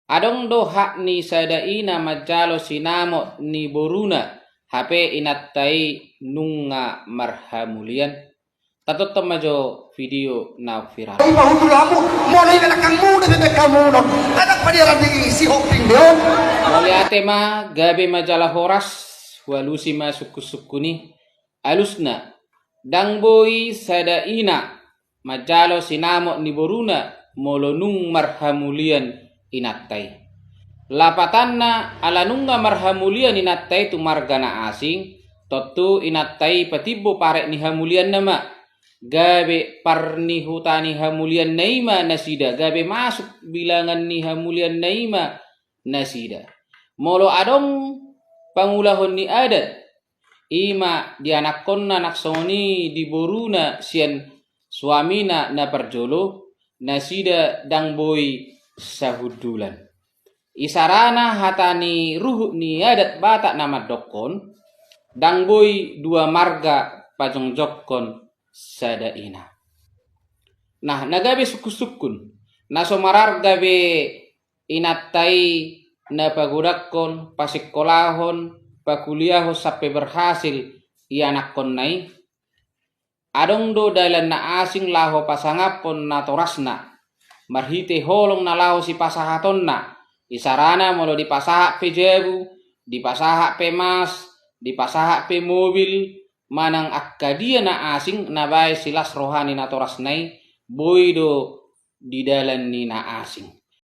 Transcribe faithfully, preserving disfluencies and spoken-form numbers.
Adong do hak ni sada ina manjalo sinamot ni boruna, hape inanta i nunga marhamulian. Tatotton ma jo video na viral. Ima hundul hamu, molo inang angkang muda bebek hamu non. Anak padiaran di si hopping de on. Mauliate ma, gabe ma jala horas, hualusi ma sungkun-sungkun i. Alusna, ndang boi sada ina manjalo sinamot ni boruna molo nunga marhamulian inanta i. Lapatanna, ala nunga marhamulian inanta i tu marga na asing, tontu inanta i patimbo paret ni hamulianna ma. Gabe parnihuta ni hamulianna i ma nasida, gabe masuk bilangan ni hamulianna i ma nasida. Molo adong pangulahon ni adat, ima di anakkonna nang songon i di boruna sian suamina na parjolo, nasida ndang boi sahundulan. Isarana hata ni ruhut ni adat Batak na mandokkon, ndang boi dua marga pajongjongkon sada ina. Nah, na gabe sungkun-sungkun, na so mararga be inanta i na pagodangkon, pasingkolahon, pakuliahon sampe berhasil i anakkonna i. Adong do dalan na asing laho pasangaphon natorasna, marhite holong na laho sipasahatonna, isarana molo dipasahat pe jabu, dipasahat pe mas, dipasahat pe mobil, manang angka dia na asing na baen silas roha ni natorasna i, boi do di dalan ni na asing.